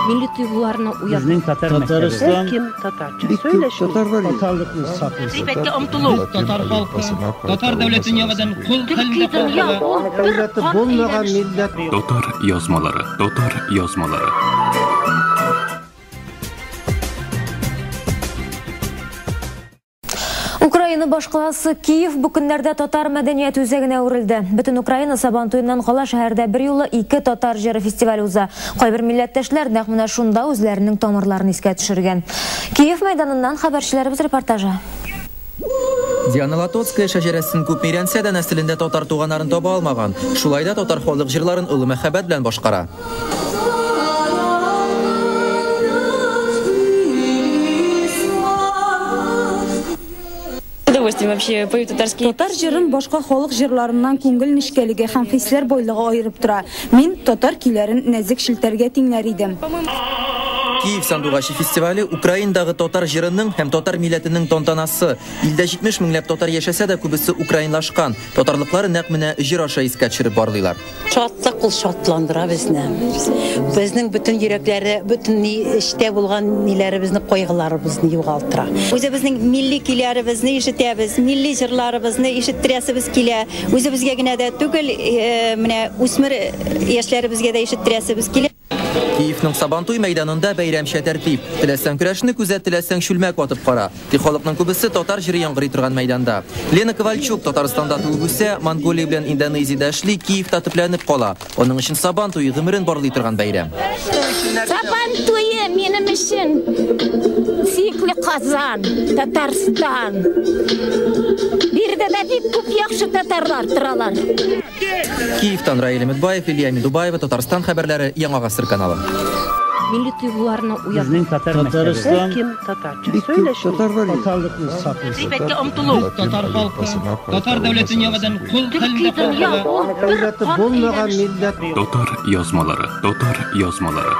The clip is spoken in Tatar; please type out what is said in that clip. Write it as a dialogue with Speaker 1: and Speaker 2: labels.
Speaker 1: Милли тойгыларны уяту.
Speaker 2: Безнең татар мәктәбе.
Speaker 3: Татарстан
Speaker 4: Кем татарча
Speaker 3: бик күп
Speaker 4: сөйләшми?
Speaker 3: татар бар.
Speaker 2: Татарлыкны саклыйсы.
Speaker 5: Гыйбәткә омтылу.
Speaker 6: Татар халкы татар дәүләтен яңадан кол
Speaker 1: Төрки
Speaker 6: хәлендә
Speaker 1: дөнья
Speaker 6: калдыруга
Speaker 1: ул бер
Speaker 3: Дәүләте
Speaker 1: кан
Speaker 3: булмаган
Speaker 1: әйләнеше.
Speaker 3: милләт.
Speaker 7: Татар язмалары, татар язмалары.
Speaker 8: Украина башкаласы Киев бу көннәрдә татар мәдәният үзәгенә әверелде. Бөтен Украина Сабантуеннан кала шәһәрдә бер юлы 2 татар җыры фестивале уза. Кайбер милләттәшләр нәкъ менә шунда үзләренең тамырларын искә төшергән. Киев мәйданыннан хәбәрчеләребез репортажы.
Speaker 9: Диана Латоцкая шәҗәрәсен күп өйрәнсә дә нәселендә татар туганнарын таба алмаган. Шулай да татар халык җырларын олы мәхәббәт белән башкара.
Speaker 5: Удовольствием вообще пою татарские.
Speaker 10: Татар җырын башка халык җырларыннан күңел нечкәлеге һәм хисләр байлыгы аерып тора. Мин татар көйләрен нәзек челтәргә тиңләр идем.
Speaker 9: Киев сандугачы фестивале Украиндагы татар җырының һәм татар милләтенең тантанасы. Илдә 70 меңләп татар яшәсә дә күбесе украинлашкан. Татарлыклары нәкъ менә җыр аша искә төшереп барлыйлар.
Speaker 11: Шатлык ул шатландыра безне. Безнең бөтен йөрәкләре, бөтен ни эчтә булган ниләребезне, кайгыларыбызны югалтыра.
Speaker 12: Үзебезнең милли көйләребезне ишетәбез, милли җырларыбызны ишеттерәсебез килә. Үзебезгә генә дә түгел, менә үсмер яшьләребезгә дә ишеттерәсебез килә.
Speaker 9: Киевның Сабантуй мәйданында бәйрәмчә тәртип. Теләсәң көрәшне күзәт, теләсәң чүлмәк ватып кара. Тик халыкның күбесе татар җыры яңгырый торган мәйданда. Лена Ковальчук Татарстанда туып үсә, Монголия белән Индонезиядә эшли, Киевта төпләнеп кала. Аның өчен Сабантуй гомерен барлый торган бәйрәм.
Speaker 1: Сабантуе минем өчен сөекле Казан, Татарстан. Биредә дә бик күп яхшы татарлар торалар.
Speaker 9: Киевтан Раил Өметбаев, Илья Медубаева, Татарстан хәбәрләре, Яңа Гасыр каналы.
Speaker 1: Милли тойгыларны уяту.
Speaker 2: Безнең татар мәктәбе.
Speaker 3: Татарстан
Speaker 4: Кем татарча
Speaker 3: бик күп
Speaker 4: сөйләшми?
Speaker 3: татар бар.
Speaker 2: Татарлыкны саклыйсы.
Speaker 5: Гыйбәткә омтылу.
Speaker 6: Татар халкы татар дәүләтен яңадан кол
Speaker 1: Төрки
Speaker 6: хәлендә
Speaker 1: дөнья
Speaker 6: калдыруга
Speaker 1: ул бер
Speaker 3: Дәүләте
Speaker 1: кан
Speaker 3: булмаган
Speaker 1: әйләнеше.
Speaker 3: милләт.
Speaker 7: Татар язмалары, татар язмалары.